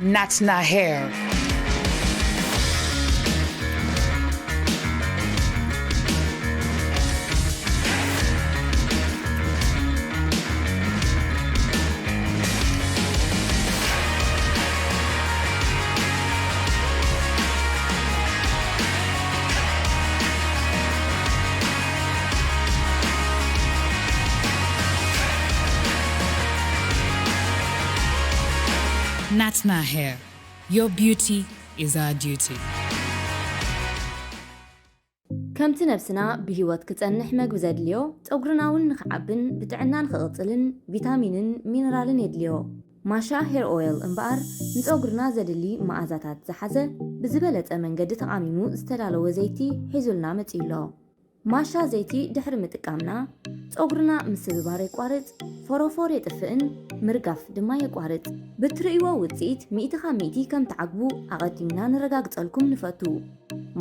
Natna hair. Natna hair. Your beauty is our duty. ከምቲ ነብስና ብህይወት ክጸንሕ መግቢ ዘድልዮ፣ ጸጉርና እውን ንኽዓብን ብጥዕና ንኽቕጽልን ቪታሚንን ሚነራልን የድልዮ። ማሻ ሄር ኦይል እምበኣር፣ ንጸጉርና ዘድሊ መኣዛታት ዝሓዘ፣ ብዝበለጸ መንገዲ ተቓሚሙ ዝተዳለወ ዘይቲ ሒዙልና መጺኡ ኣሎ። ማሻ ዘይቲ ድሕሪ ምጥቃምና፣ ጸጉርና ምስብባር የቋርጽ፣ ፎሮፎር የጥፍእን ምርጋፍ ድማ የቋርጽ። ብትርእይዎ ውጽኢት ሚእቲ ካብ ሚእቲ ከም ትዓግቡ ኣቐዲምና ነረጋግጸልኩም ንፈቱ።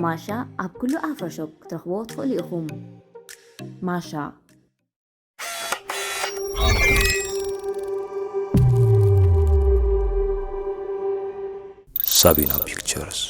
ማሻ ኣብ ኩሉ ኣፍሮ ሾፕ ክትረኽብዎ ትኽእሉ ኢኹም። ማሻ። ሳቢና ፒክቸርስ።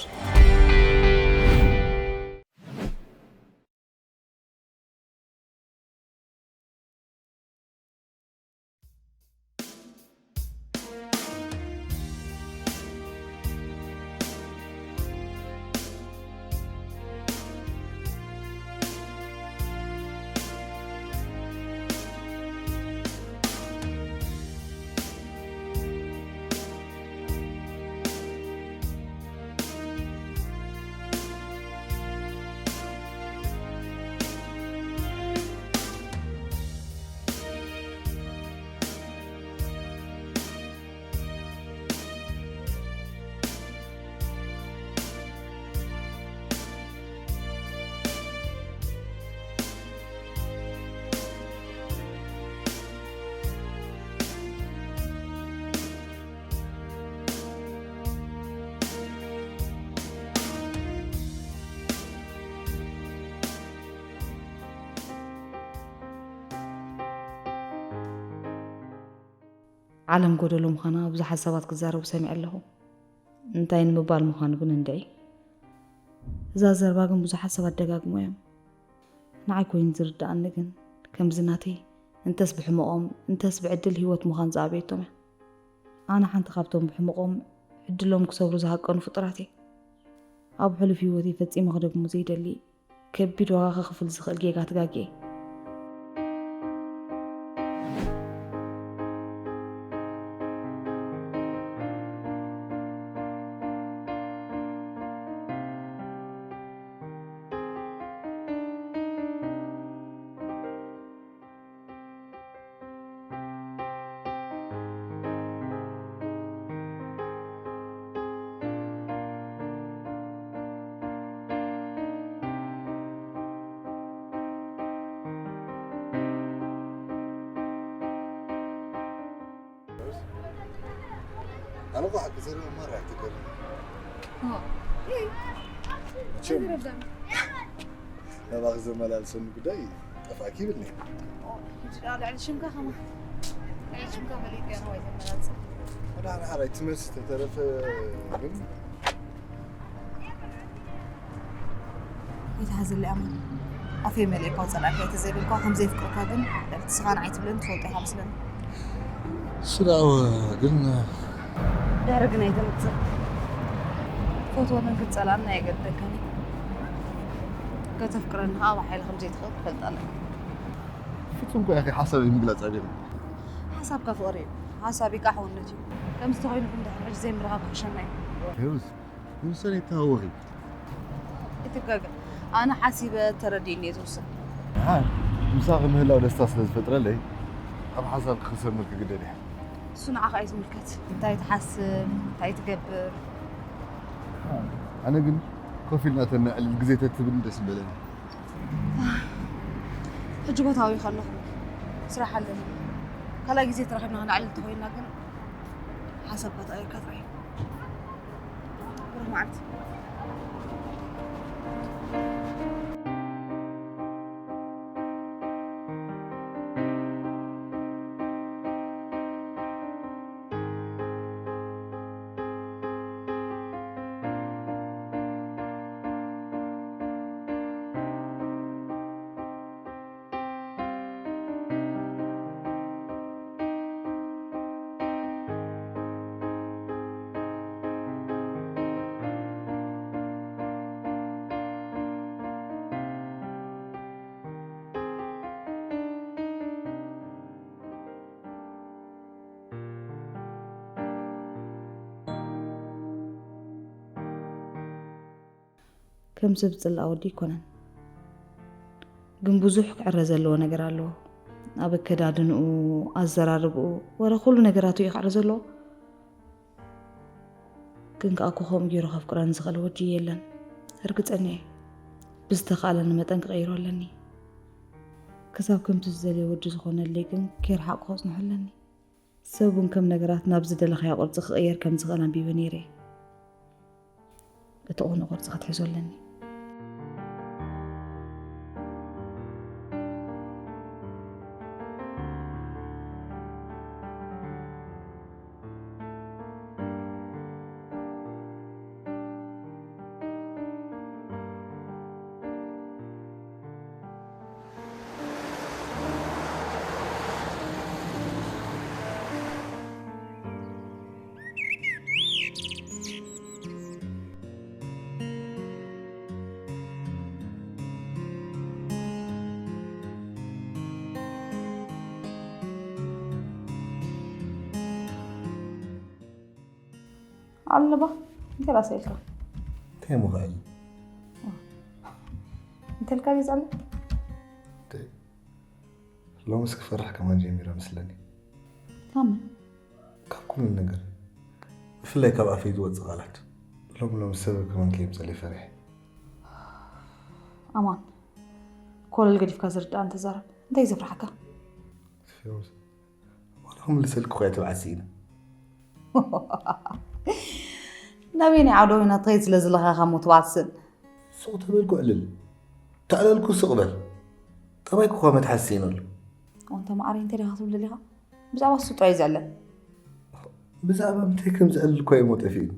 ዓለም ጎደሎ ምዃና ብዙሓት ሰባት ክዛረቡ ሰሚዐ ኣለኹ። እንታይ ንምባል ምዃኑ ግን እንድዒ። እዛ ዘረባ ግን ብዙሓት ሰባት ደጋግሞ እዮም። ንዓይ ኮይኑ ዝርድኣኒ ግን፣ ከምዚ ናተይ፣ እንተስ ብሕመቖም፣ እንተስ ብዕድል ህይወት ምዃን ዝኣበየቶም እያ። ኣነ ሓንቲ ካብቶም ብሕመቖም ዕድሎም ክሰብሩ ዝሃቀኑ ፍጡራት እየ። ኣብ ሕሉፍ ህይወተይ ፈጺመ ክደግሞ ዘይደሊ፣ ከቢድ ዋጋ ከኽፍል ዝኽእል ጌጋ ተጋግየ። ኣነ እኮ ሓቂ ዘረባ ማራ ኣይትገርም። ኦ፣ እይ። መቸም፣ ኣይተረዳን። ናባኺ ዘመላልሰኒ ጉዳይ ጠፋእኪ ይብልኒ። ኦ፣ ሕጂ ደኣ ልዕሊ ሽምካ ከማን። ልዕሊ ሽምካ ፈሊጠ እየ ንዋይ ዘመላልሰ። ወደ ሓደ ሓደ ትመስ ተተረፈ ግን ኣይትሓዘለይ ኣማን። ኣፈይ መሊእካ ውጸላእካ እየ ተዘይበልካ ከም ዘየፍቅረካ ግን ልዕሊ ስኻ ንዓይ ትብለኒ ትፈልጦ ኢኻ መስለኒ። እሱ ደኣ ግን ድሕሪ ግን ኣይተምጽእ። ትፈትወንን ክትጸልኣንን ኣየገድደካን እዩ። ከተፍቅረኒ ከኣ ብሓይሊ ከም ዘይትኽእል ክፈልጥ ኣለካ። ፍጹም እኮ ኢኺ ሓሳበይ ምግላጽ ኣቢለኒ። ሓሳብካ ፍቕሪ እዩ። ሓሳበይ ከኣ ሕውነት እዩ። ከምዚ ተኾይኑ ግን ድሕሪ ሕጂ ዘይምርኻብ ክሕሸና እዩ። ሄሩስ፣ ንውሳኔ ይተሃወኺ። ኣይትጋገ። ኣነ ሓሲበ ተረዲእኒ እየ ዝውስን። ደሓር ምሳኺ ምህላው ደስታ ስለ ዝፈጥረለይ፣ ኣብ ሓሳብ ክኽሰምር ክግደድ እየ። እሱ ንዓኻ እዩ ዝምልከት። እንታይ ትሓስብ፣ እንታይ ትገብር? ኣነ ግን ኮፍ ኢልና ተነዕልል ግዜ ተትብልን ደስ ምበለኒ። ሕጂ ቦታ ኣበይ ከለኹ ስራሕ ኣለኒ። ካልኣይ ግዜ ተራኺብና ክነዕልል እንተኾይንና ግን ሓሳብካ ተቐይርካ ጥራይ። ብሩኽ መዓልቲ። ከም ሰብ ዝጽላእ ወዲ ኣይኮነን። ግን ብዙሕ ክዕረ ዘለዎ ነገር ኣለዎ። ኣብ ኣከዳድንኡ፣ ኣዘራርብኡ፣ ወረ ኩሉ ነገራቱ እዩ ክዕረ ዘለዎ። ግን ከኣ እኮ ከምኡ ገይሩ ከፍቅረኒ ዝኽእል ወዲ የለን። ርግጸኛ እየ። ብዝተኻእለኒ መጠን ክቕይሮ ኣለኒ። ክሳብ ከምቲ ዝደልዮ ወዲ ዝኾነለይ ግን ከይረሓቕኩ ከጽንሖ ኣለኒ። ሰብ እውን ከም ነገራት ናብ ዝደለኻዮ ቅርጺ ክቕየር ከም ዝኽእል ኣንቢበ ነይረ እየ። እቲ ቅኑዕ ቅርጺ ክትሕዞ ኣለኒ። ኣለባ እንታይ ራሳ ኢልካ እንታይ ምኽእል እንተልካ ቢዛለ ሎምስ ክፈርሕ ከማን ጀሚረ መስለኒ ካምን ካብ ኩሉ ነገር ብፍላይ ካብ ኣፈይ ዝወፅእ ቃላት ሎም ሎም ሰብ ከማን ከየምፀለ ፈሪሐ ኣማን ኮለል ገዲፍካ ዝርዳእ እንተዛረብ እንታይ ዘፍርሓካ ዋላ ክምልሰልኪ እኮ እየ ትብዓት ስኢነ ናበይ ናይ ዓውደ ወይና ትኸይድ ስለ ዘለኻ ካብ ምትባዕ ትስእን ሱቕ ተበል ኩዕልል ተዕለልኩ ስቕ በል ጠባይኩ እኳ መትሓዝ ስኢነሉ ኣንተ ማዕረይ እንታይ ዲኻ ትብል ደሊኻ ብዛዕባ እሱ ጥራይ እዩ ዝዕለል ብዛዕባ ምንታይ ከም ዝዕልል እኳ እየሞ ጠፊእኒ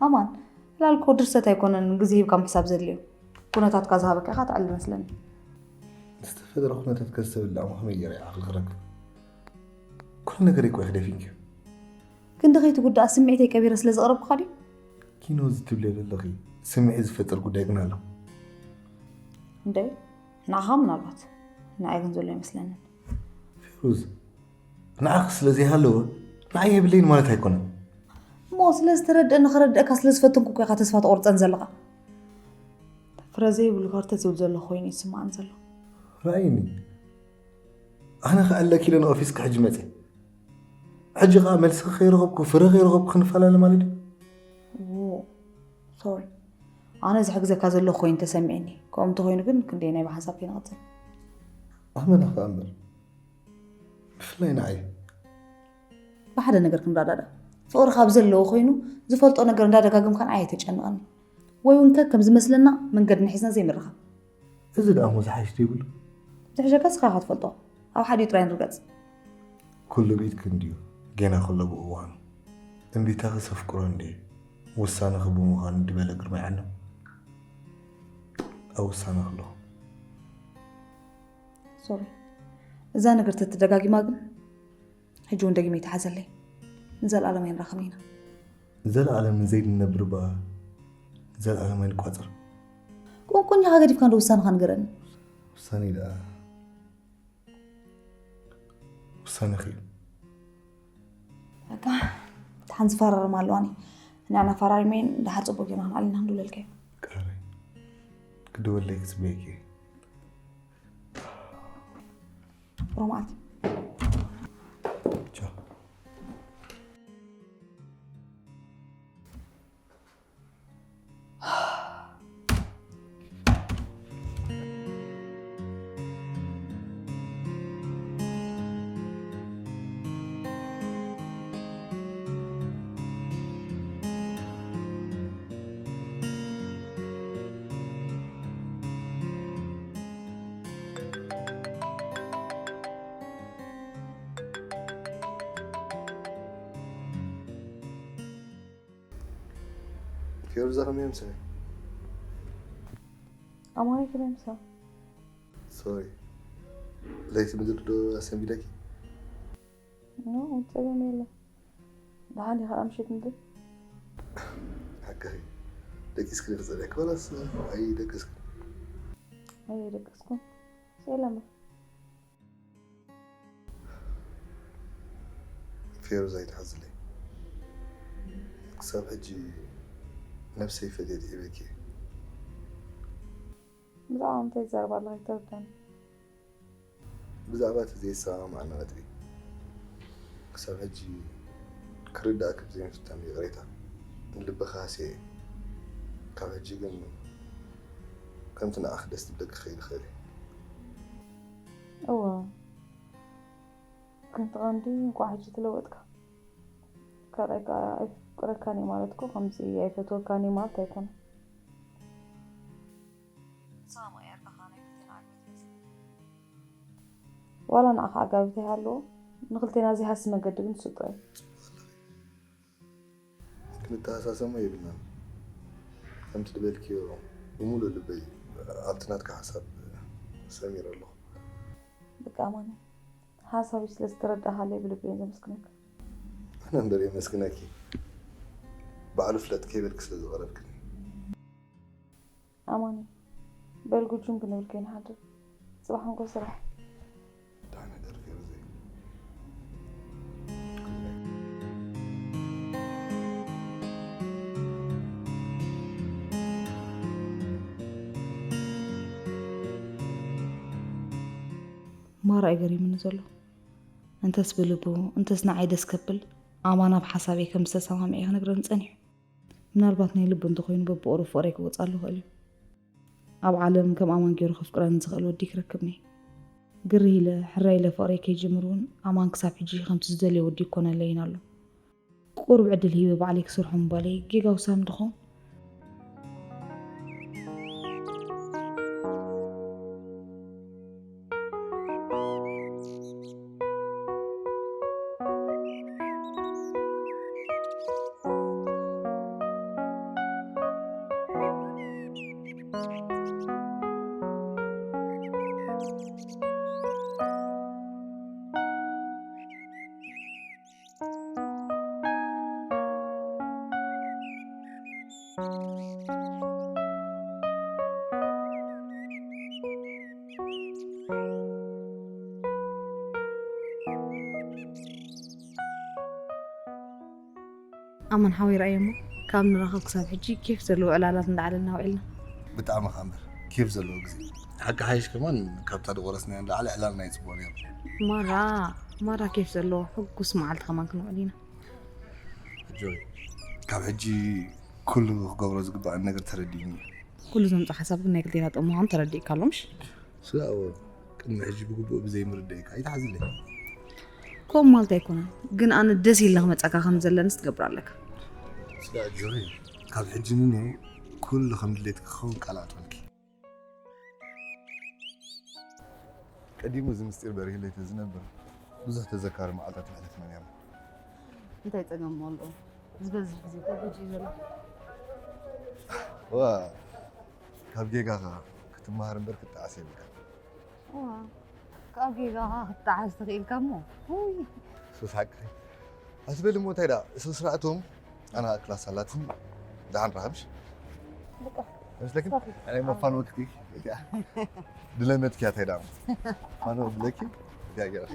ኣማን ዕላል እኮ ድርሰት ኣይኮነን ግዜ ሂብካ ምሕሳብ ዘድልዮ ኩነታትካ ዝሃበካ ኢኻ ትዕልል መስለኒ ዝተፈጠረ ኩነታት ከዝተብላዕ እሞ ከመይ ገይረ እየ ዓቕሊ ክረክብ ኩሉ ነገር እኮ ኢኺ ደፊንክዮ ክንዲ ከይትጉዳእ ስምዒተይ ቀቢረ ስለ ዘቕረብኩኻ ድዩ ኪኖ እዚ ትብልዮ ዘለኺ ስምዒት ዝፈጥር ጉዳይ ግን ኣሎ እንደ ንዓኻ ምናልባት ንዓይ ግን ዘሎ ኣይመስለንን ፌሩዝ ንዓኺ ስለ ዘይሃለወ ንዓይ የብለይን ማለት ኣይኮነን እሞ ስለ ዝተረድአኒ ክረድአካ ስለ ዝፈተንኩ እኮ ኢኻ ተስፋ ትቆርፀን ዘለኻ ፍረ ዘይብሉ ከርተት ዝብል ዘሎ ኮይኑ ይስምዓኒ ዘሎ ርኣይኒ ኣነ ከኣለኪ ኢለ ንኦፊስኪ ሕጂ መፅየ ሕጂ ከዓ መልስኺ ከይረኸብኩ ፍረ ከይረኸብኩ ክንፈላለ ማለት እዩ ሶሪ ኣነ ዘሕግዘካ ዘለኹ ኮይኑ ተሰሚዕኒ ከምኡ እንተኮይኑ ግን ክንደየናይ ብሓንሳብ ከይንቐፅል ኣመና ከዓ እምበር ብፍላይ ንዓይ ብሓደ ነገር ክንረዳዳ ፍቕሪ ካብ ዘለዎ ኮይኑ ዝፈልጦ ነገር እንዳደጋገምካ ንዓይ ኣይተጨንቐኒ ወይ እውን ከ ከም ዝመስለና መንገድና ሒዝና ዘይምርኻብ እዚ ደኣ እሞ ዝሓይሽ ዶ ይብሉ ዝሕሸካ ስኻ ኢኻ ትፈልጦ ኣብ ሓዲኡ ጥራይ ንርገፅ ኩሉ ብኢድኪ እንድዩ ጌና ከሎ ብእዋኑ እምቢታኺ ዘፍቅሮ እንድየ ውሳነኺ ብምዃኑ ድበለ ግርማይ ዓለም ኣብ ውሳነኺ ኣለኹ ሶሪ እዛ ነገር ተተደጋጊማ ግን ሕጂ እውን ደጊመ ይተሓዘለይ ንዘለኣለም ኣይንራኸብን ኢና ዘለኣለም ንዘይንነብር እባ ዘለኣለም ኣይንቋፀር ቁንቁኛኻ ገዲፍካ እንዶ ውሳነኻ ንገረኒ ውሳነ ደኣ ውሳነኺ እዩ በቃ ሓንቲ ዝፈራርም ኣለዋኒ ንዕና ፈራሪመይን ድሓር ፅቡቅ ጌርና ክንዓል ኢና ክንድውለልካ እዩ ቃለይ ክድወለይ ክፅበየኪ እየ ሮማዓት ቻው ፌሩዛ ከመይ ምሳይ ኣማኒ ከመይ ምሳ ሶሪ ለይቲ ምድሪ ዶ ኣሰንቢደኪ ኖ ጸገም የለ ደሓን ዲኻ ምሽት ምድሪ ሓቅኺ ደቂስኪ ዶ ክጸልየኪ ዋላስ ኣይደቀስኪ ኣይደቀስኩም ሰላም ፌሩዝ ኣይትሓዝለይ ክሳብ ሕጂ ነብሰይ ፈትየ ትዒበኪ። ብዛዕባ እንታይ ትዛረብ ኣለኻ ኣይተረዳን። ብዛዕባ እቲ ዘይሰማማዕና ነጥቢ ክሳብ ሕጂ ክርዳእኪ ብዘይምፍታን ይቕሬታ። ንልብኺ ሃስየ እየ። ካብ ሕጂ ግን ከምቲ ንዓኺ ደስ ዝብለኪ ክኸይድ ይኽእል እየ። እወ፣ ግን እቲ ቀንዲ እንኳዕ ሕጂ ተለወጥካ። ካልኣይ ከዓ ኣይፍቅረካን እየ ማለት እኮ ከምዚ ኣይፈትወካን እየ ማለት ኣይኮነን። ንስኻ መቐየርካ ከዓ ናይ ክልቴና ዓግቢ ትመስል። ዋላ ንዓኻ ዓጋቢ ተይሃለዎ ንክልቴና ዘይሃሲ መገዲ ግን ትስጦ እዩ። ክንተሃሳሰሞ የብልናን። ከምቲ ዝበልክዮ ብምሉእ ልበይ ኣብቲ ናትካ ሓሳብ ሰሚረ ኣለኹ። በቃ ኣማኒ፣ ሓሳብይ ስለ ዝተረዳእካለይ ብልበይ ዘመስግነካ። ኣነ እምበር የመስግነኪ፣ ባዕሉ ፍለጥ ከይበልኪ ስለ ዝቐረብክኒ። ኣማኒ፣ በል ጉጁም ክንብል ከይንሓድር፣ ጽባሕ እንኮ ስራሕ። ዳነ ደርፊ ርዘይ ማራ እዩ ገሪሙኒ ዘሎ። እንተስ ብልቡ እንተስ ንዓይ ደስ ከብል ኣማን ኣብ ሓሳበይ ከም ዝተሰማምዐ ክነግረኒ ጸኒሑ። ምናልባት ናይ ልቡ እንተኾይኑ በብቑሩብ ፍቕረይ ክወጽኣሉ ይኽእል እዩ። ኣብ ዓለም ከም ኣማን ገይሩ ከፍቅረኒ ዝኽእል ወዲ ክረክብኒ። ግርህ ኢለ ሕራይ ኢለ ፍቕረይ ከይጅምር እውን ኣማን ክሳብ ሕጂ ከምቲ ዝደልዮ ወዲ ይኮነለይን ኣሎ። ቁሩብ ዕድል ሂበ ባዕለይ ክሰርሖ ምባለይ ጌጋ ውሳነ ድኾን? ኣማን ሓወይ ረኣዮ እሞ ካብ ንራኸብ ክሳብ ሕጂ ኬፍ ዘለዎ ዕላላት እንዳዓለልና ውዒልና። ብጣዕሚ ኸኣ እምበር ኬፍ ዘለዎ ግዜ። ሓቂ ሓይሽ ከማን ካብታ ዝወረስናያ ንላዕሊ ዕላልና ይጽብቦ ነይሩ። ማራ ማራ ኬፍ ዘለዎ ሕጉስ መዓልቲ ከማን ክንውዕል ኢና። ጆይ ካብ ሕጂ ኩሉ ክገብሮ ዝግባኣኒ ነገር ተረዲእኒ። ኩሉ ዘምጽኦ ሓሳብ ግን ናይ ክልቴና ጥቕሚ ምዃኑ ተረዲእካ ኣሎ ምሽ? ስጋእ ቅድሚ ሕጂ ብግቡእ ብዘይምርዳእካ ኣይትሓዝለይ። ከምኡ ማለት ኣይኮነን፣ ግን ኣነ ደስ ኢልና ክመጻካ ከም ዘለንስ ትገብር ኣለካ። ስጋእ ጆይ ካብ ሕጂ ንንው ኩሉ ከም ድሌትኪ ክኸውን ቃል ኣትወልኪ። ቀዲሙ እዚ ምስጢር በሪህለይ ተዝነብር ብዙሕ ተዘካሪ መዓልታት ምሕለፍና ነርና። እንታይ ጸገም ኣሎ? ዝበዝሕ ግዜ እኮ ጉጅ እዩ ዘሎ። ዋ ካብ ጌጋኻ ክትመሃር እምበር ክትጠዓስ የብልካ። ዋ ካብ ጌጋኻ ክትጠዓስ ትኽኢልካ እሞ ውይ ሱስ ሓቂ ኣትበል እሞ እንታይ ደኣ እሱ ስራእቶም ኣና ክላስ ኣላትኒ ደሓን ረኸብሽ በቃ መስለክን ኣይ መፋን ወቅቲ እያ ድለመት ኪያ እንታይ ደኣ ፋኖ ብለኪ እያ ገረኺ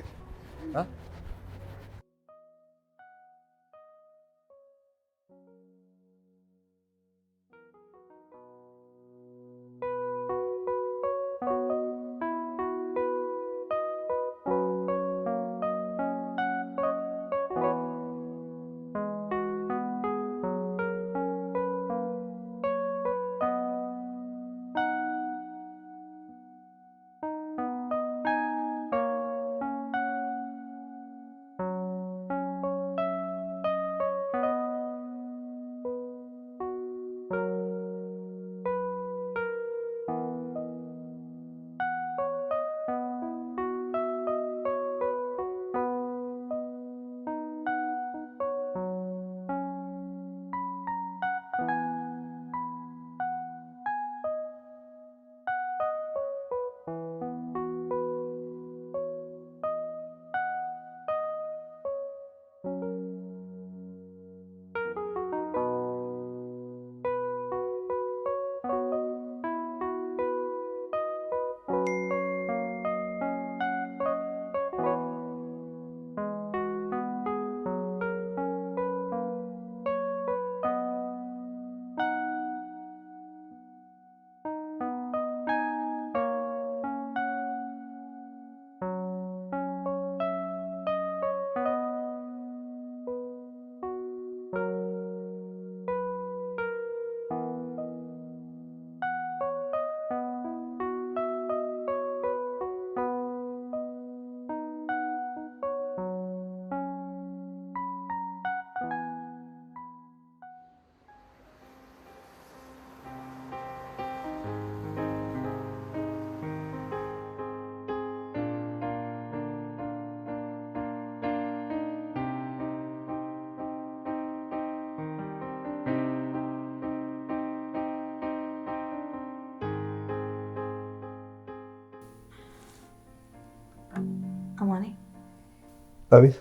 ኣቤት።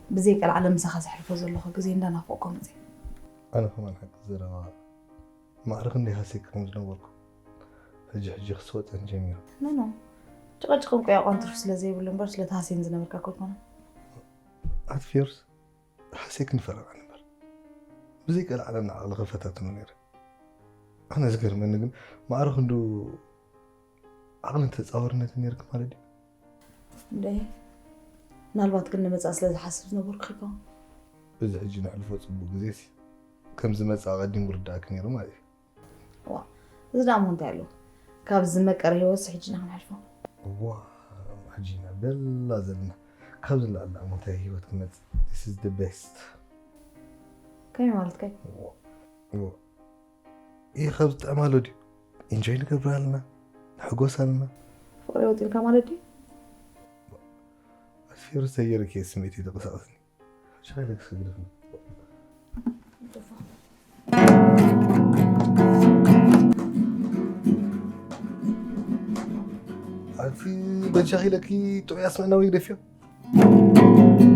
ብዘይ ቀልዓለም ምሳኻ ዘሕልፎ ዘለኹ ግዜ እንዳናፈቕኮ መፅእ። ኣነ ከማን ሓቂ ዘረባ ማዕረ ክንደይ ሃሴክ ከም ዝነበርኩ ሕጂ ሕጂ ክስወጠን ጀሚሩ። ኖኖ፣ ጭቐጭቕን ቆያቋን ትርፊ ስለ ዘይብሉ እምበር ስለቲ ሃሴን ዝነበርካ ኮይኮነ። ኣት ፌርስ ሃሴክ ንፈረቓ ነበር። ብዘይ ቀልዓለም ንዓቕሊ ክፈታትኖ ነይረ። ኣነ ዝገርመኒ ግን ማዕረ ክንዱ ዓቕልን ተፃዋርነትን ነይርክ ማለት ድዩ? እንደ ምናልባት ግን ንመፃእ ስለ ዝሓስብ ዝነበርኩ ኺኮ። እዚ ሕጂ ነሕልፎ ፅቡቅ ግዜሲ ከም ዝመፅእ ኣቐዲሙ ርዳእክ ነይሩ ማለት እዩ። ዋ፣ እዚ ደኣ እሞ እንታይ ኣለዎ? ካብ ዝመቀረ ህይወትሲ ሕጂ ኢና ክንሓልፎ። ዋ፣ ሕጂ ኢና በላ ዘለና። ካብ ዝለዓል ደኣ እሞ እንታይ ህይወት ክመፅእ? This is the best። ከመይ ማለትከይ? ዋ፣ ዋ። ይህ ካብ ዝጥዕም ኣሎ ድዩ? ኢንጆይ ንገብር ኣለና፣ ንሕጎስ ኣለና። ፍቅሪ ወጢንካ ማለት ድዩ? ኣስፌሩ ሰየርክ ስሜት የተንቀሳቀስኒ። ሻይ ለክ ስግደፍ ነው። ኣቲ በጃኺ ለኪ ጥዑይ ኣስመዕናዊ ግደፍዮ።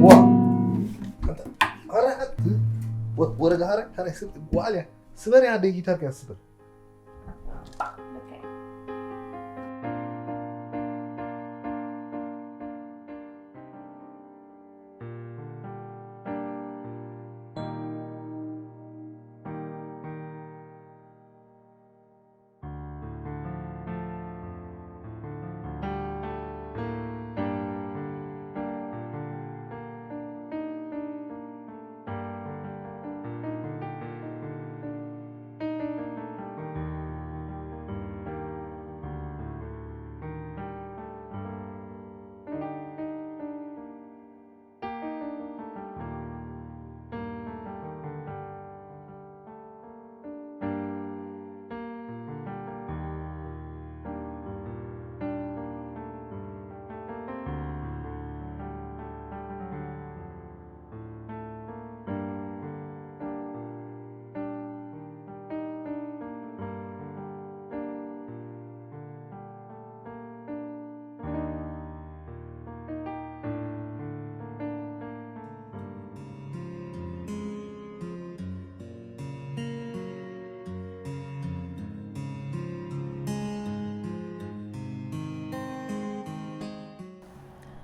ዋ። ኣንተ፣ ኣረ፣ ኣት-፣ ወ-፣ ወረጋ፣ ኣረ፣ ኣረ፣ ስብ-፣ ዋዕልያ። ስበር፣ ያ ደይ ጊታር ከያ ስበር።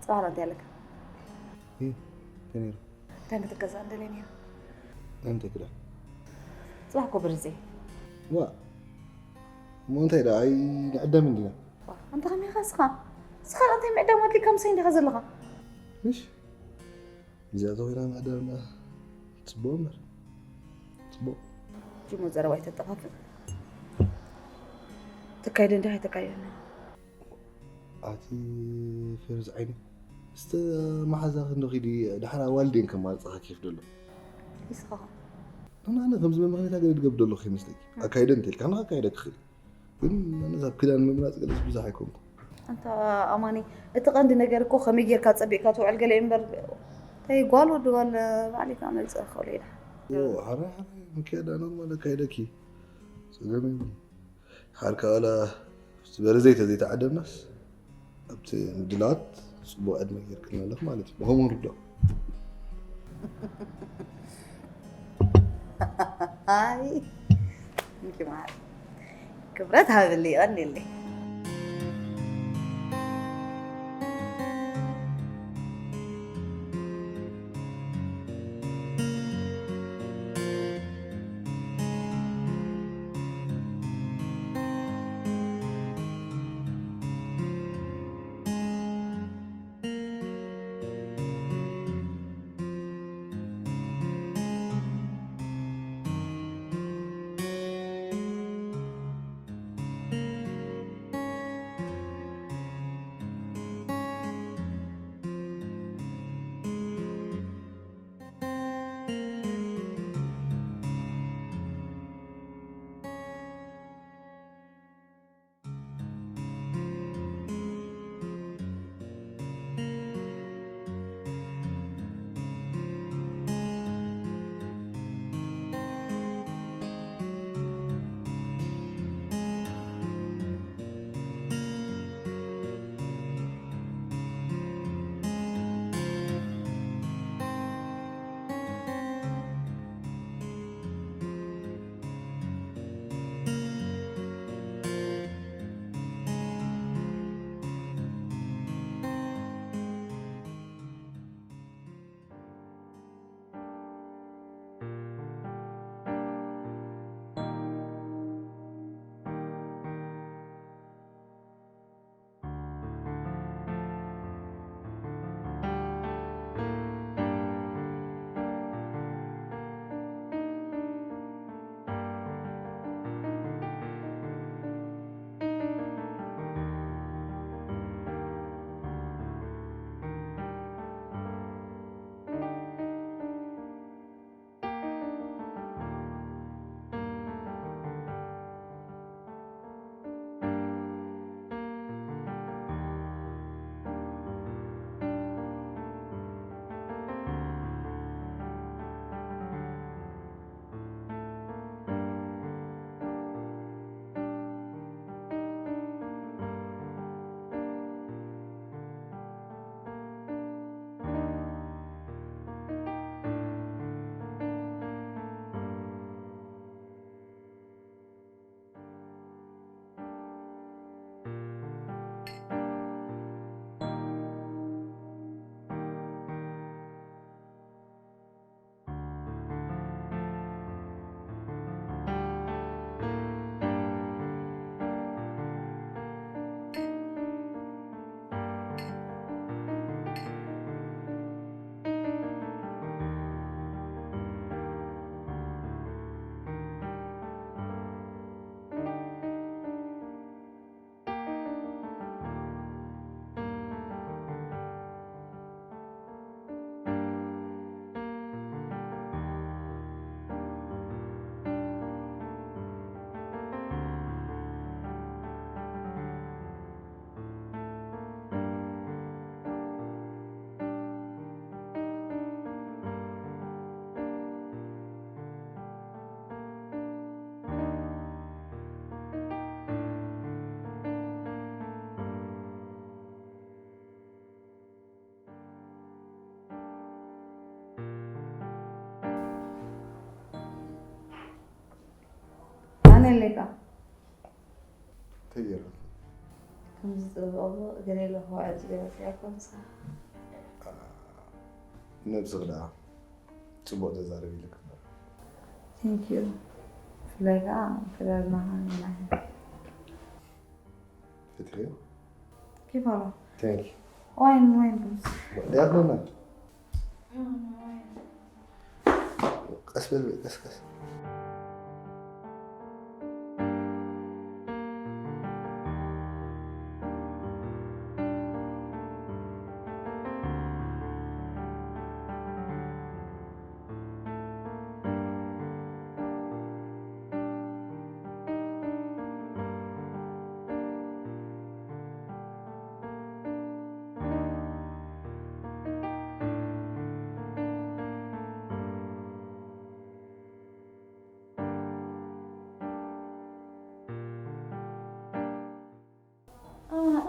ጽባሕ እንታይ ኣለካ? እ፣ ተነይሩ። እንታይ ክትገዛእ እንደልየ ነይሩ? እንታይ ክዳ? ጽባሕ እኮ ብርዜ። ዋ፣ እሞ እንታይ ደኣ ኣይንዕደምን ዲና? ዋ፣ ኣንተ ከመይ ኢኻ እስኻ? እስኻ እንታይ ምዕዳም ኣድሊካ ምሳይ እንዲኻ ዘለኻ? ምሽ? እዚኣ ተኾይና ምዕዳም ደኣ ጽቡቕ እምበር። ጽቡቕ። ጅሞ ዘረባ ኣይተጠፋፍእ። ተካይደ እንዲኻ ኣይተካይደን። ኣቲ ፌሩዝ ዓይኒ፣ እስተ መሓዛኺ እንዶ ኺዲ፣ ድሓር ኣዋልዴን ከማርጻኻ ኬፍ ደሎ። ንስኻ ኸ? ኣነ፣ ኣነ ከምዚ መምኸኒታ ገለ ድገብ ደሎ ከይመስለኪ። ኣካይደ እንተልካ፣ ኣነ ኣካይደ ክኽእል። ግን ኣነ ኣብ ክዳን ምምራጽ ገለስ ብዙሕ ኣይኮንኩ። ኣንታ ኣማኒ፣ እቲ ቀንዲ ነገር እኮ ከመይ ጌርካ ጸቢቕካ ትውዕል ገለ እዩ እምበር፣ እንታይ ጓል ወዲ ጓል ባዕሊካ መልጽእ ክኽእሎ ኢላ። ኦ፣ ሓራይ፣ ሓራይ፣ ምክያድ ኖርማል ኣካይደኪ። ጸገም የብሉን። ሓርካ ዋላ ዝበረ ዘይተ ዘይተዓደምናስ ኣብቲ ምድላዋት ጽቡቕ ዕድመ ጌርክልና ኣለኽ ማለት እዩ። ብኸምኡ ንርድኦ። ኣይ፣ እንኪ መዓር። ክብረት ሃብለይ፣ የቐንየለይ። ከለካ ተገይሩ ከምዚ ጽቡቕ ገለ ኢለ ክውዕል ዝገበርካዮ እኮ ንስኻ። ነብስኺ ደኣ ጽቡቕ ተዛረቢ ኢልክ እምበር። Thank you። ብፍላይ ከኣ ክዳርና ከኣ ንናይ ፍትሒ ኪፋሎ። Thank you። ዋይን፣ ዋይን ቡስ። ዲያቆና። ቀስ በል፣ ቀስ፣ ቀስ።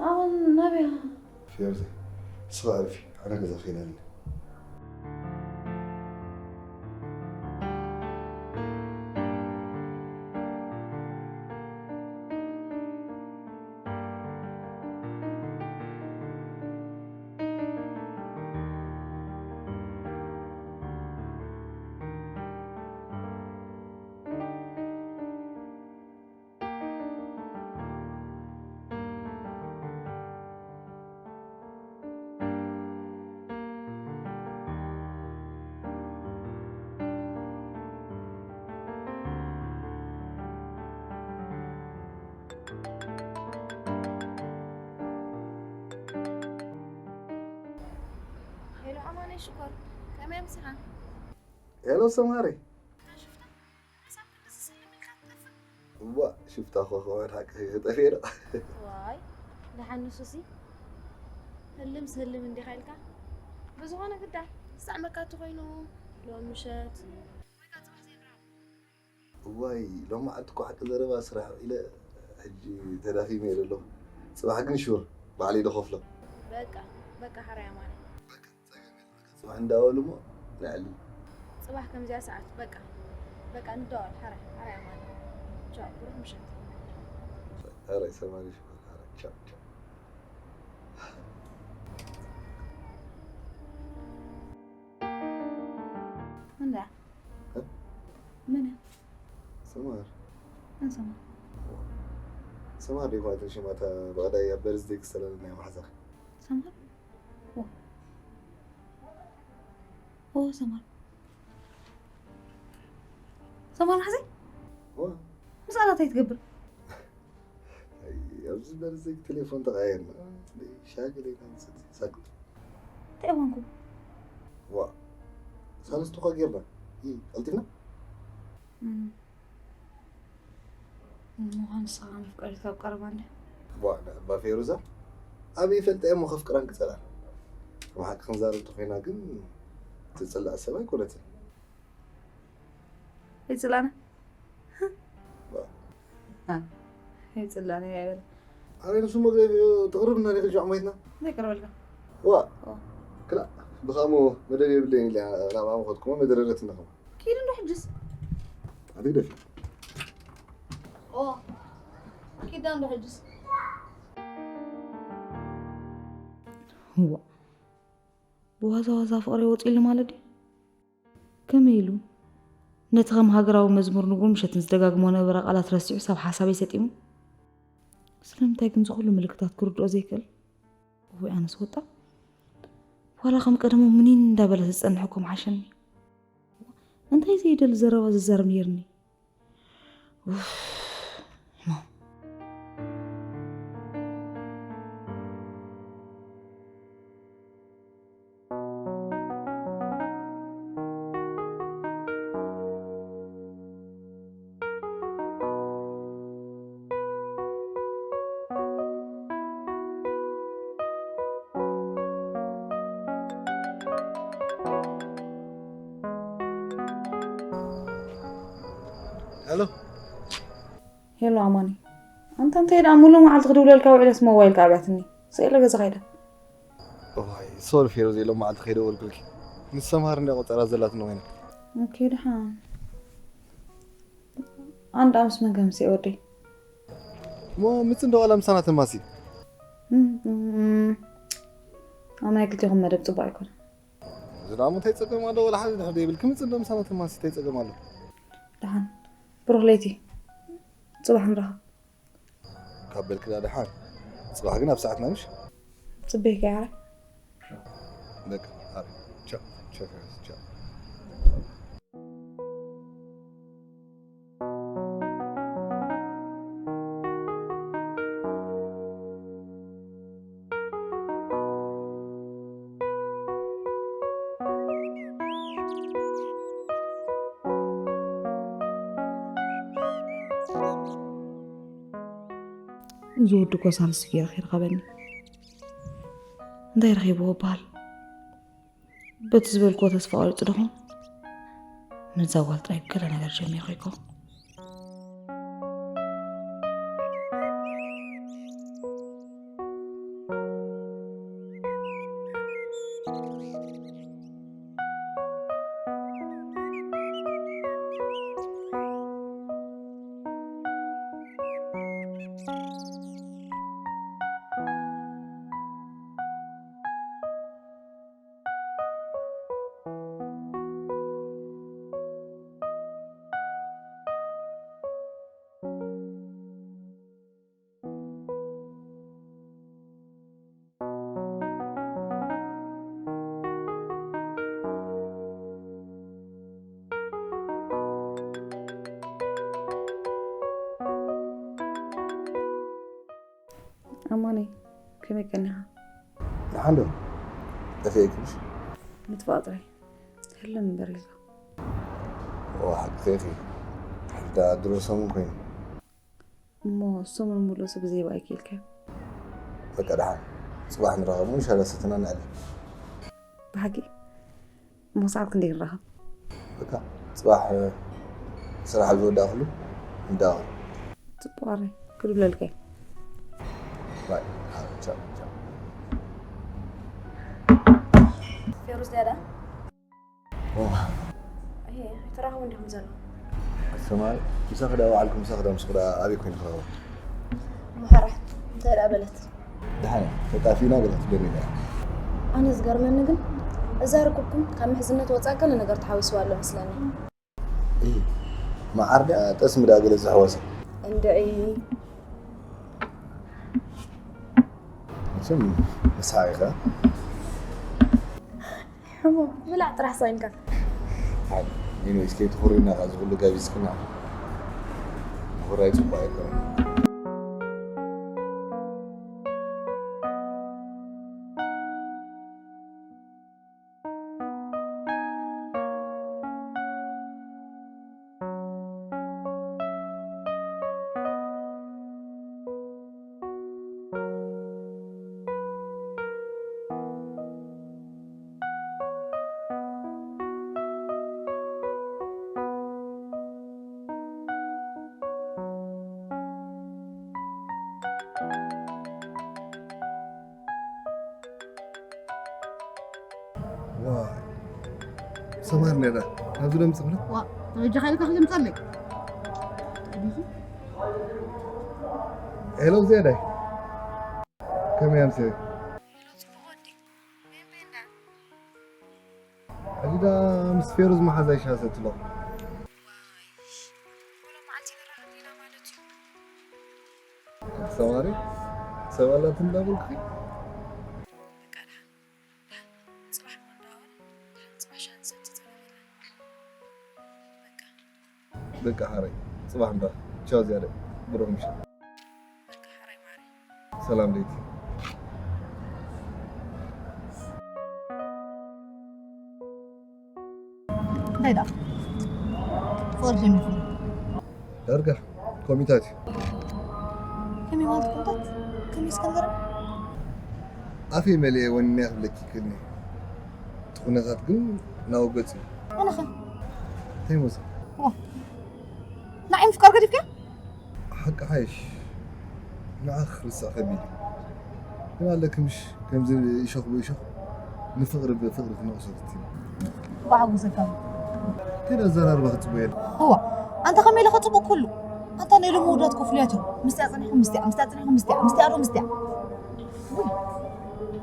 ኣነ ናበይ? ፌርዚ፣ ስኻ ኣርፊ፣ ኣነ ገዛ ኸይደ ኣለኹ። ሄሎ ኣማነ ሽኮር፣ ከመይ ኣምሲኻ? ሄሎ ሰማሪ። ሽፍታ፣ ክሳብ ክንድዚ ስልም ኢልካ ትጠፍእ? እዋ፣ ሽፍታ እኮ ክኸውን ሓቂ ጠፊኤ ዶ? ዋይ፣ ደሓን ንሱሲ ህልም ስህልም እንዲኻ ኢልካ። ብዝኾነ ግዳ፣ ዝጠዕመካ እንተኾይኑ፣ ሎሚ ምሸት ወይ ከዓ ጽባሕ ዘይምርዓው። እዋይ፣ ሎሚ መዓልቲ እኮ ሓቂ ዘረባ ስራሕ ኢለ ሕጂ ተዳኺመ እየ ዘለኹ። ጽባሕ ግን ሹር ባዕለይ ዝኸፍሎ። በቃ፣ በቃ፣ ሓራይ ኣማነ። በቃ፣ ጸገም የለን። በቃ፣ ጽባሕ እንዳወሉ እሞ ንዕሊ። ጽባሕ ከምዚኣ ሰዓት፣ በቃ፣ በቃ፣ ንደዋወል፣ ሓራይ፣ ሓራይ ኣማነ። ቻው፣ ብሩኽ ምሸት። ሓራይ ሰማሪ ሽኮር፣ ሓራይ፣ ቻው፣ ቻው። እንዳ እ? መን እያ? ሰማር። መን ሰማር? ሰማር ዲኻ እታ ሽማ እታ ብቐዳይ ኣብ በርዝደይ ክስተላለና እያ ማሕዛኺ። ሰማር? ኦ። ኦ፣ ሰማር። ሰማር ማሕዘይ? ዋ። ምስኣላ እንታይ ትገብር? ኣይ፣ ኣብዚ በርዝደይ ቴሌፎን ተቐያየርና። ሻግል ኢና ንሰቲ ሳግል። እንታይ እዋንኩም? ዋ፣ ሳልስቲ እኳ ጌርና። ይ፣ ቀልጢፍና? እም። እሞ ንስኻ መፍቀሪት ካብ ቀረባ እንደ? ዋ፣ ንዕባ ፌሩዛ ኣበይ ይፈልጣ እሞ ከፍቅራን ክጸላን። ብሓቂ ክንዛረብ ተኾይና ግን ትጽላእ ሰብ ኣይኮነትን። ይጽላና? ዋ። አ፣ ይጽላኒ ኣይበል። ኣረ ንሱ መግለጺ ተቕርብና ዲኺ ሻዕ ሞይትና? ዘይቀርበልካ። ዋ። ኦ። ክላ፣ ብኻሞ መደብ የብለይን ኢለ ናብኣ ምኸድኩሞ መደረረት እናኸማ። ኪድ እንዶ ሕጅስ። ኣትግደፊ። ኦ፣ ኪዳ እንዶ ሕጅስ። ዋ። ብዋዛ ዋዛ ፍቕሪ ወጺሉ ማለት ድዩ? ከመይ ኢሉ? ነቲ ከም ሃገራዊ መዝሙር ንግሆን ምሸትን ዝደጋግሞ ነበረ ቃላት ረሲዑ ሳብ ሓሳበይ ሰጢሙ? ስለምንታይ ግን ዝኹሉ ምልክታት ክርድኦ ዘይክእል? እውይ ኣነስ ወጣ። ዋላ ከም ቀደሙ ምኒን እንዳበለ ዝጸንሕ እኮ ምሓሸኒ። እንታይ ዘይደሊ ዘረባ ዝዛረብ ነይርኒ? ኡፍ፣ ሕማም። ሄሎ። ሄሎ ኣማኒ፣ ኣንታ እንታይ ደኣ ሙሉእ መዓልቲ ክድውለልካ ውዒለስ ሞባይልካ ኣብያትኒ። ስኢለ ገዛ ከይደ። እዋይ፣ ሶሪ ፌሮዝ፣ ሎም መዓልቲ ከይደወልኩልኪ። ምስ ሰምሃር እንድያ ቆጸራ ዘላትና ኮይና። ኦኬ፣ ደሓን። ኣንድ ኣምስ መን ከምሲ ወደይ እሞ ምጽ እንደ ዋላ ምሳና ተማሲ ኣብ ናይ ክልቴኹም መደብ ጽቡቅ ኣይኮነ። እዚ ደኣ እንታይ ጸገም ኣሎ? ወላ ሓደ ድሕር ዘይብልኪ ምጽ እንደ ምሳና ተማሲ እንታይ ጸገም ኣሎ? ደሓን ብሩኽ ለይቲ። ጽባሕ ንራኸብ። ካብ በልክዳ ደሓን ጽባሕ ግን ኣብ ሰዓትና ምሽ ጽበይካ ያረ በቃ ኣረ ቻ ቻ ቻ እዚ ወዲ እኮ ሳልሲ ገይሩ ከይረኸበኒ እንታይ ረኺብዎ በሃል? በቲ ዝበልክዎ ተስፋ ቆሪፁ ዶ ኾን? ነዛ ጓል ጥራይ ብገለ ነገር ጀሚርኩ ይኮ። ኣማኒ ከመይ ቀኒኻ? ደሓን ዶ? ጠፊኤኪ ምሽ? ምጥፋእ ጥራይ። ትህለም እምበር ኢልካ። ዋ ሓቅኺ ኢኺ። ሕዳ ድሮ ሰሙን ኮይኑ። እሞ ሰሙን ሙሉእ ሰብ ዘይብኣይ ክኢልካ። በቃ ደሓን። ጽባሕ ንራኸብ፣ ምሽ ኣላሰትና ንዕለ። ብሓቂ እሞ ሰዓት ክንደይ ንራኸብ? በቃ ጽባሕ ስራሕ ኣብ ዝወዳእክሉ ንዳኸብ። ጽቡቕ ኣረ ክድብለልካ እዩ። ባይ። ቻው ቻው። ፌሩዝ ዳዳ ኦ፣ ኣይተራኸቡ እንዲኹም ዘለኹም። ሰማይ ምሳኺ ዳ ውዓልኩ ምሳኺ ዳ ምስኹ ዳ ኣበይ ኮይኑ ክረኸቡ? እሞ ሓራ እንታይ ደኣ በለት? ደሓን እያ ተጣፊእና ገለ ክትብለኒ ኢላ እያ። ኣነ ዝገርመኒ ግን እዛ ርክብኩም ካብ ምሕዝነት ወፃእ ገለ ነገር ተሓዊስዋ ኣሎ መስለኒ። እይ፣ መዓር ድያ ጠስሚ ድያ ገለ ዝሕወሰ? እንድዒ መቸም ምስሓቕ ኢኻ። ሕሙም ብላዕ ጥራሕ ሳይንካ። ሓይ፣ ኤኒዌይስ ከይትኹሪና ካ ዝኹሉ ጋቢዝክና ምኹራይ ጽቡቕ ኣይኮነን። ዋይ ሰማር ነዳ ናብዚ ዶ ምጽኽና? ዋ ተበጃኻ ኢልካ ክልምጸለይ ሄሎ ዝያዳይ ከመይ ኣምስየ? ሕጂ ዳ ምስ ፌሩዝ መሓዛ ይሻሰት ኣሎ። ሰማሪ ሰብ ኣላት እንዳበልኩ ጽባሕ እንዳወል ጽባሕ ሻንሰ ትጸረበላ በቃ በቃ ሓረይ ጽባሕ እንዳ ቻው ዝያዳይ ብሩኽ ምሽት በቃ ሓራይ ማሪ ሰላም ለይቲ እንታይ ደኣ ፍቕሪ ጀሚርኩም ዳርጋ ኮሚታት እዩ ከመይ ማለት ኮንታት ከመይ እስከ ንገረኒ ኣፈይ መሊኤ ወኒነ ክብለኪ ይክእልኒ እቲ ኩነታት ግን ናወገፅ እዩ ኣነኸ እንታይ ይመስል ንዓይ ምፍቃር ገዲፍካ ሓቂ ሓይሽ ንዓ ክርስዕ ከቢድ እዩ ግን ኣለኪ ምሽ ከምዚ እሾኽ ብእሾኽ ንፍቕሪ ብፍቕሪ ክነቕሶ ክትብል ባዕጉ ዘጋም ከይደ ኣዘራርባ ክፅበየሉ እዋ ኣንታ ከመይ ኢለ ከጽቡቕ ኩሉ? ኣንታ ናይ ሎሚ ውዳት ኮ ፍሉያት እዮም። ምስቲኣ ጸኒሕኩም ምስቲኣ፣ ምስቲኣ ጸኒሕኩም ምስቲኣ፣ ምስቲኣ ዶ ምስቲኣ? ውይ፣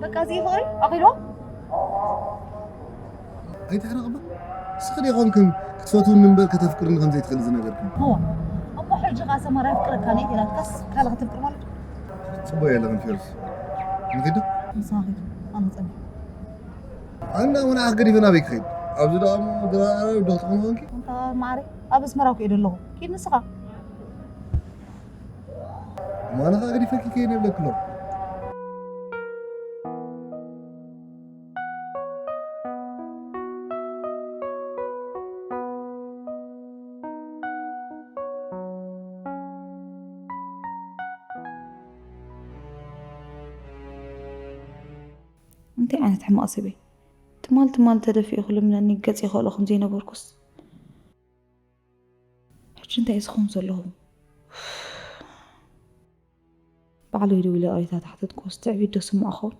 በቃ እዚ ፍቕሪ ኣኺልዎ? ኣይትሕረቕባ። ንስኺ ዶ ይኾንክን ክትፈትውኒ እምበር ከተፍቅርኒ ከም ዘይትኽእሊ ዝነገርክን? እዋ፣ እሞ ሕጂ ኸኣ ሰማራ የፍቅረካ እየ ኢላትካስ ካልእ ከተፍቅር ማለት እዩ? ጽቡቕ የለኽን ፌሩዝ። ንኺድ ዶ? ንስኻ ኺድ፣ ኣነ ጸኒሐ። ኣነ ደኣ መርዓ ገዲፈ ናበይ ክኸይድ? ኣብዚ ደኣ እሞ ድራር ዶ ትኾን ኮንኪ? ኣንታ ማዓረይ፣ ኣብ ኣስመራ እኮ እየ ዘለኹ። ኪድ ንስኻ። ማለኻ ገዲፈኪ ከይደ ይብለኪ ኣለኹ። እንታይ ዓይነት ሕማቕ ሰብ እየ? ትማል ትማል ተደፊኡ ክልምነኒ ገጽ ይኸእሎ ከም ዘይነበርኩስ። ሕጂ እንታይ እዩ ዝኸውን ዘለኹ? ባዕለይ ደው ኢለ ይቕሬታ ተሓተትኩስ ትዕቢት ዶ ስምዖ ኸውን?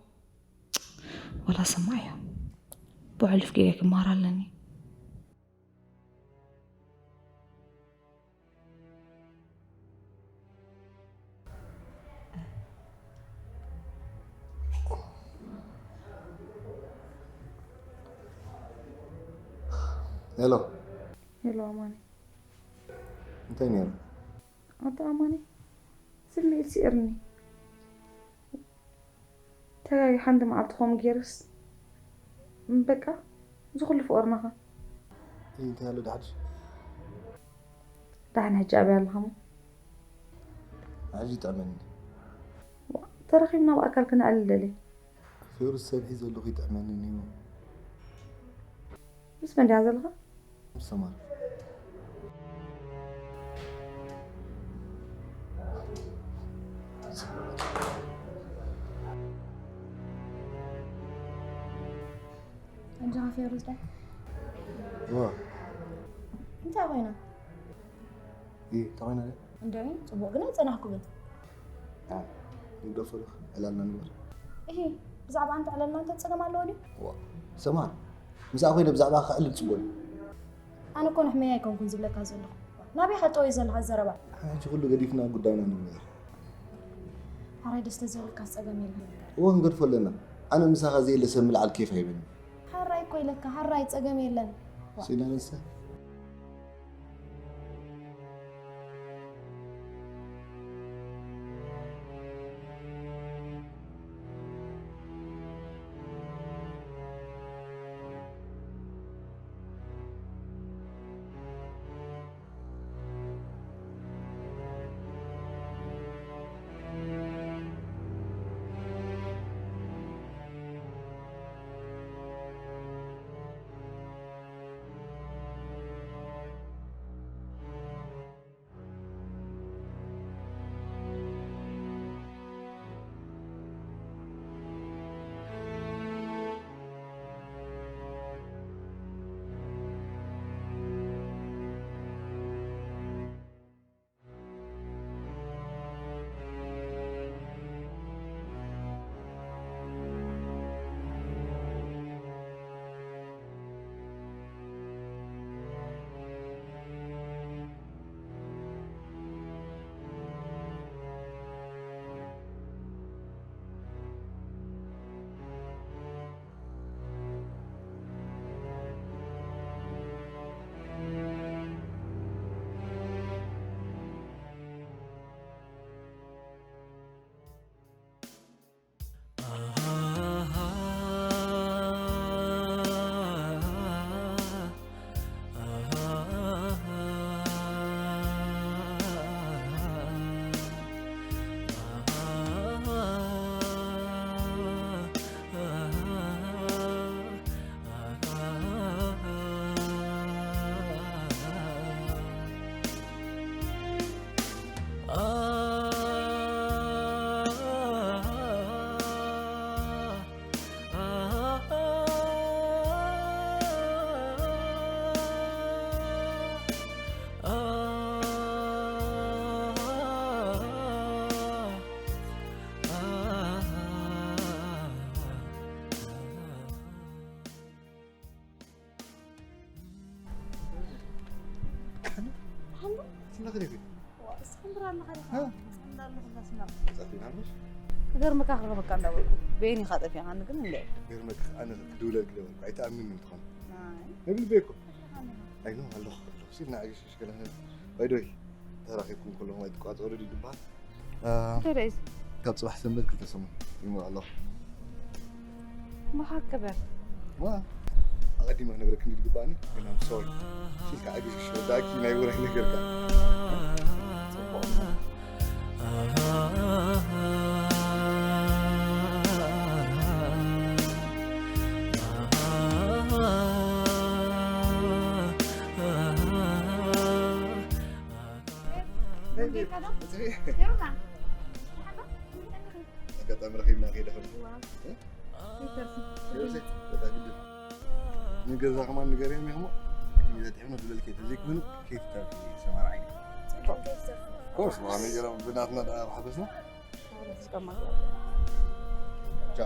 ዋላ ሰማዕ እያ። ብሕሉፍ ገይረ ክመሃር ኣለኒ። ሄሎ። ሄሎ ኣማኒ። እንታይ ነይሩ? ኣታ ኣማኒ፣ ስምዒት ስኢርኒ። ተጋጊ ሓንቲ መዓልቲ ከምኡ ገይሩስ፣ በቃ፣ እዚ ኩሉ ፍቕርናኸ? እንታይ ኣሎ ዳሕድሽ? ዳሕን ሕጂ ኣበይ ኣለኻ እሞ? ሕጂ ይጥዕመኒ። ዋ፣ ተረኺብና ብኣካል ክነዕልል ደልየ። ፌሩዝ፣ ሰብሒ ዘለኹ ይጥዕመኒ እኒሆ። ምስ መን ዲኻ ዘለኻ? ምስ ሰማር። ኣጆኻ ፌሩዝ ዶ? እዋ። እንታይ ኮይና? ኢ፣ እንታይ ኮይና ድያ? እንድዒ፣ ጽቡቕ ግን ኣይጸናሕኩምን። ኣ፣ ንግደፎ ዶ? ዕላልና ንግበር። እሂ፣ ብዛዕባ ኣንተ ዕለልና እንተ ጸገም ኣለዎ ድዩ? እዋ፣ ሰማር፣ ምስኣ ኮይነ ብዛዕባ ከዕልል ጽቡቕ ድዩ? ኣነ እኮ ንሕመይ ኣይኮንኩን ዝብለካ ዘለኹ። ናበይ ከጠው እዩ ዘለኻ ዘረባ? ንሕና ሕጂ ኩሉ ገዲፍና ጉዳይና ንግበር። ሓራይ ደስ ተዘይብልካስ ጸገም የለን። እወ ክንገድፎ ኣለና። ኣነ ምሳኻ ዘየለ ሰብ ምልዓል ኬፍ ኣይብለንን። ሓራይ እኮ ኢለካ፣ ሓራይ ጸገም የለን። ስኢና ንሳ። ንኽሪፊ እስክንድር ኣለኻ ዲኻ? እ? እስክንድር ኣለኹ እንዳስመር ጸፊናለሽ ክገርመካ ክረኽበካ እንዳበልኩ በይን ኢኻ ጠፊኻ ግን እንደ ገርመክ ኣነ ክድውለልክ ደበልኩ ኣይተኣምንን ትኾን ናይ እብል ቤኮ ጠፊኻ ኣለኻ ኣይኖ ኣለኹ ኣለኹ ሲል ንዓገሽሽ ገለ ባይዶይ ተራኺብኩም ከለኹም ኣይትቋጸሩ ድዩ ዝበሃል እንታይ ደይስ ካብ ጽባሕ ሰንበት ክልተ ሰሙን ይምር ኣለኹ ብሓቂ በል ዋ ኣቐዲመ ክነግረክ እንዲ ዝግባእኒ ግን ኣም ሶሪ ሲልካ ኣግሽ ወዳእኪ ናይ ውራይ ነገርካ ኣጋጣሚ ረኺብና ከይደ ንገዛ ከማን ንገርዮም ኢኹሞ ይዘጥዕም ነብለል ከይተ ዘይኮኑ ከይትተርፊ ሰማራ ዓይነ ኮርስ ብዋ ነገራ ብናትና ደኣ ኣብ ሓበስና ቻ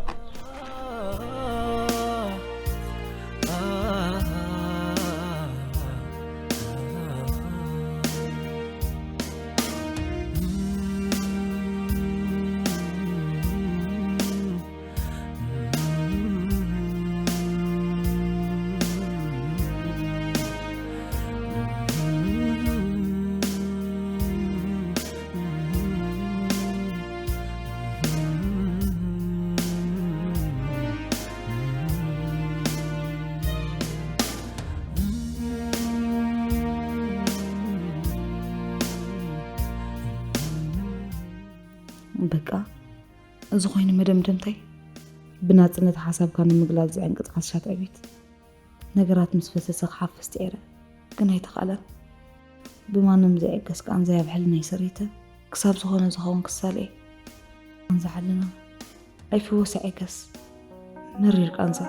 በቃ እዚ ኮይኑ መደምደምታይ ብናጽነት ሓሳብካ ንምግላጽ ዝዕንቅጽ ሓሳት ዕቤት ነገራት ምስ ፈሰሰ ክሓፍስ ጽዒረ ግን ኣይተኻእለን ብማንም ዘየገስ ቃንዛ ኣብ ሕልና ይሰሪተ ክሳብ ዝኾነ ዝኸውን ክሳልኤ ቃንዛ ሕልና ኣይፍወስ ኣይገስ መሪር ቃንዛ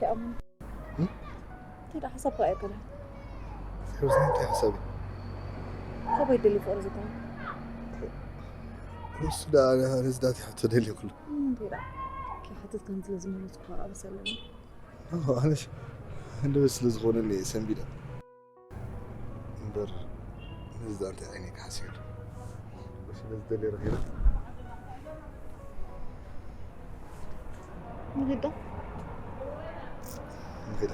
ከኣምን እንታይ ደኣ ሓሳብካ ኣይኮነን ሮዛ እንታይ ሓሳብ ካበይ ደሊ ፍቕሪ ዝበሃል ንሱ ደኣ ነዚ ዳቲ ሕቶ ደልዩ ኩሉ እንታይ ደኣ ከይሓተትካን ስለ ዝመለስኩ መቓበስ ኣለኒ ኣነሽ እንደበስ ስለ ዝኾነኒ እየ ሰንቢደ እምበር ነዚ ዳኣ እንታይ ዓይነ ክሓስበሉ ስለ ዝደልየ ረኺበ ንግዳ ንኺድ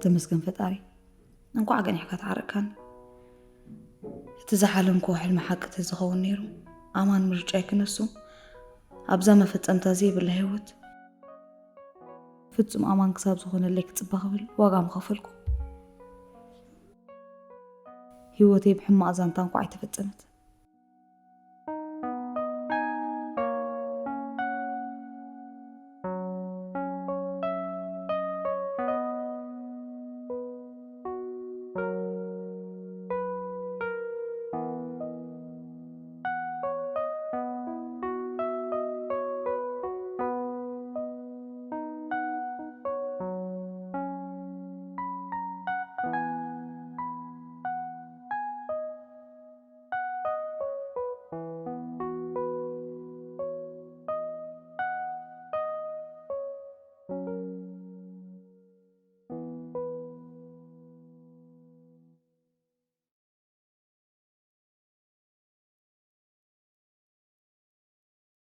ተመስገን ፈጣሪ እንኳዕ ገኒሕካ ተዓረቅካኒ እቲ ዝሓለምክዎ ሕልሚ ሓቂ ተዝኸውን ነይሩ ኣማን ምርጫይ ክነሱ ኣብዛ መፈፀምታ ዘይብላ ህይወት ፍጹም ኣማን ክሳብ ዝኾነለይ ክጽበ ክብል ዋጋ ምኸፈልኩ ህይወተይ ብሕማቕ ዛንታ እንኳዕ ኣይተፈጸመት